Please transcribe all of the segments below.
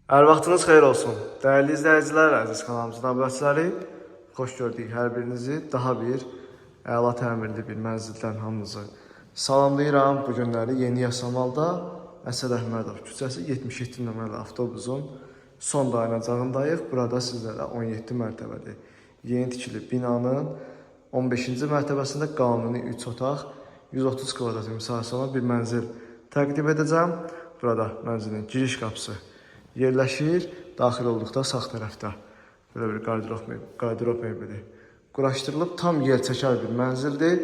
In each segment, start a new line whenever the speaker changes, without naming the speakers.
Hər vaxtınız xeyir olsun. Dəyərli izləyicilər, əziz kanalımızın abunəçiləri, xoş gördük hər birinizi. Daha bir əla təmirli bir mənzildən hamınızı salamlayıram. Bu günləri Yeni Yasamalda Əsəd Əhmədov küçəsi 77 nömrəli avtobusun son dayanacağındayıq. Burada sizlərə 17 mərtəbəli yeni tikili binanın 15-ci mərtəbəsində qanuni 3 otaq, 130 kvadrat məsahəsi olan bir mənzil təqdim edəcəm. Burada mənzilin giriş qapısı yerləşir. Daxil olduqda sağ tərəfdə belə bir qardırob mebeli quraşdırılıb. Tam yerçəkər bir mənzildir.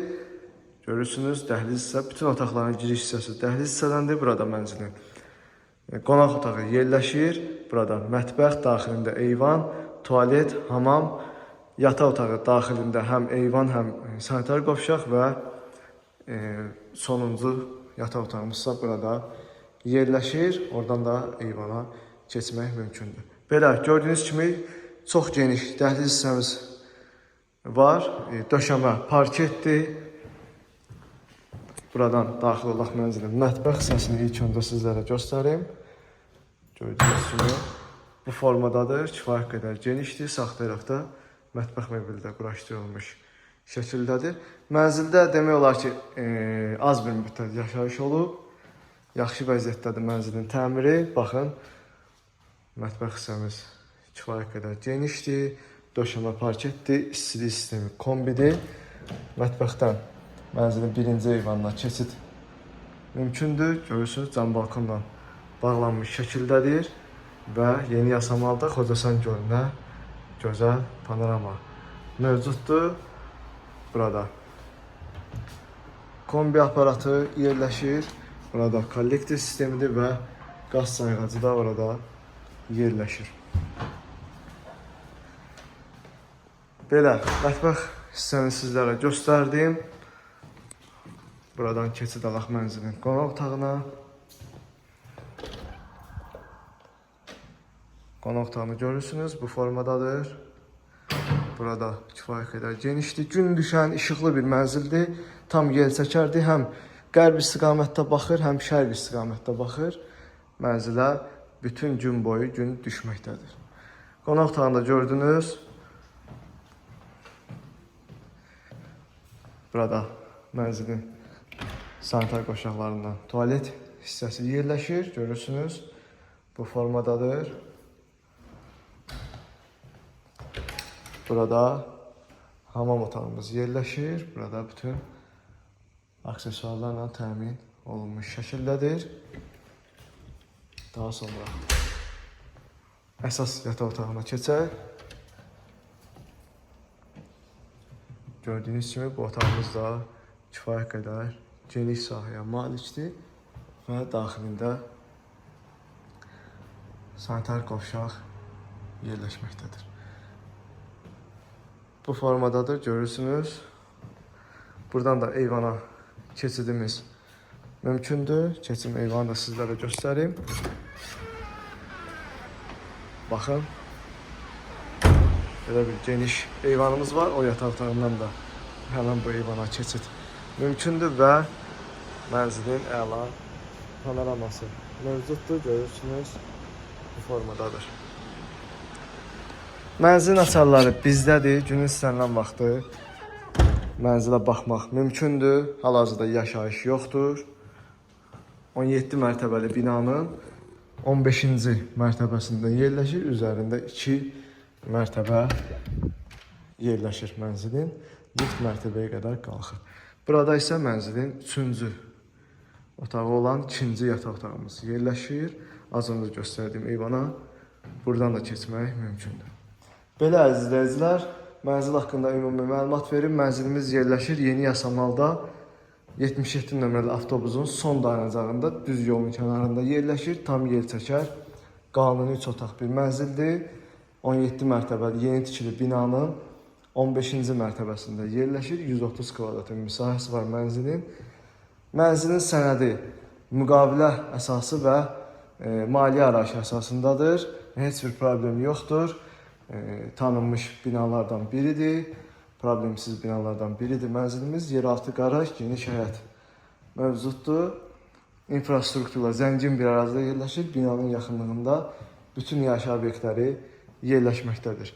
Görürsünüz, dəhliz hissə, bütün otaqların giriş hissəsi dəhliz hissədəndir. Burada mənzilin qonaq otağı yerləşir. Burada mətbəx, daxilində eyvan, tualet, hamam, yataq otağı daxilində həm eyvan, həm sanitar qovşaq və sonuncu yataq otağımız isə burada yerləşir. Oradan da eyvana keçmək mümkündür. Belə gördüyünüz kimi çox geniş dəhliz hissəmiz var. Döşəmə parketdir. Buradan daxil olaq mənzilin mətbəx hissəsini ilk öncə sizlərə göstərim. Gördüyünüz kimi bu formadadır. Kifayət qədər genişdir. Sağ tərəfdə mətbəx mebeli də quraşdırılmış şəkildədir. Mənzildə demək olar ki, az bir müddət yaşayış olub. Yaxşı vəziyyətdədir mənzilin təmiri. Baxın, mətbəx hissəmiz kifayət qədər genişdir. Döşəmə parketdir, istilik sistemi kombidir. Mətbəxdən mənzilin birinci eyvanına keçid mümkündür. Görürsünüz, cam balkonla bağlanmış şəkildədir və Yeni Yasamalda Xocasən gölünə gözəl panorama mövcuddur. Burada kombi aparatı yerləşir. Burada kollektor sistemidir və qaz sayğacı da orada yerləşir. Belə, mətbəx hissəni sizlərə göstərdim. Buradan keçid alaq mənzilin qonaq otağına. Qonaq otağını görürsünüz, bu formadadır. Burada kifayət qədər genişdir. Gün düşən işıqlı bir mənzildir. Tam yerçəkərdir. Həm qərb istiqamətdə baxır, həm şərq istiqamətdə baxır. Mənzilə bütün gün boyu gün düşməkdədir. Qonaq otağını da gördünüz. Burada mənzilin sanitar qovşaqlarından tualet hissəsi yerləşir. Görürsünüz. Bu formadadır. Burada hamam otağımız yerləşir. Burada bütün aksesuarlarla təmin olunmuş şəkildədir. Daha sonra əsas yataq otağına keçək. Gördüyünüz kimi bu otağımız da kifayət qədər geniş sahəyə malikdir və daxilində sanitar qovşaq yerləşməkdədir. Bu formadadır, görürsünüz. Buradan da eyvana keçidimiz mümkündür. Keçim eyvanı da sizlərə göstərim. Baxın. Belə bir geniş eyvanımız var. O yataq otağından da həmən bu eyvana keçid mümkündür və mənzilin əla panoraması mövcuddur. Görürsünüz, bu formadadır. Mənzilin açarları bizdədir. Günün istənilən vaxtı mənzilə baxmaq mümkündür. Hal-hazırda yaşayış yoxdur. 17 mərtəbəli binanın 15-ci mərtəbəsində yerləşir. Üzərində 2 mərtəbə yerləşir mənzilin. Lift mərtəbəyə qədər qalxır. Burada isə mənzilin 3-cü otağı olan ikinci yataq otağımız yerləşir. Az öncə göstərdiyim eyvana buradan da keçmək mümkündür. Belə əziz izləyicilər, mənzil haqqında ümumi məlumat verim. Mənzilimiz yerləşir Yeni Yasamalda 77 nömrəli avtobusun son dayanacağında düz yolun kənarında yerləşir. Tam yerçəkər, qanuni 3 otaq bir mənzildir. 17 mərtəbəli yeni tikili binanın 15-ci mərtəbəsində yerləşir. 130 kvadrat sahəsi var mənzilin. Mənzilin sənədi müqavilə əsası və maliyyə arayışı əsasındadır. Heç bir problem yoxdur. Tanınmış binalardan biridir. Problemsiz binalardan biridir mənzilimiz. Yeraltı qaraj, geniş həyət mövcuddur. İnfrastrukturla zəngin bir ərazidə yerləşir. Binanın yaxınlığında bütün yaşayış obyektləri yerləşməkdədir.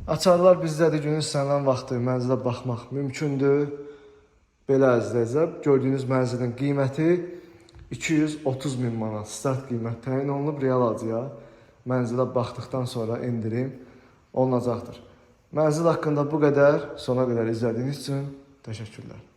Açarlar bizdədir. Günün istənilən vaxtı mənzilə baxmaq mümkündür. Belə əzizləyicilər, gördüyünüz mənzilin qiyməti 230 min manat start qiymət təyin olunub real alıcıya. Mənzilə baxdıqdan sonra endirim olunacaqdır. Mənzil haqqında bu qədər. Sona qədər izlədiyiniz üçün təşəkkürlər.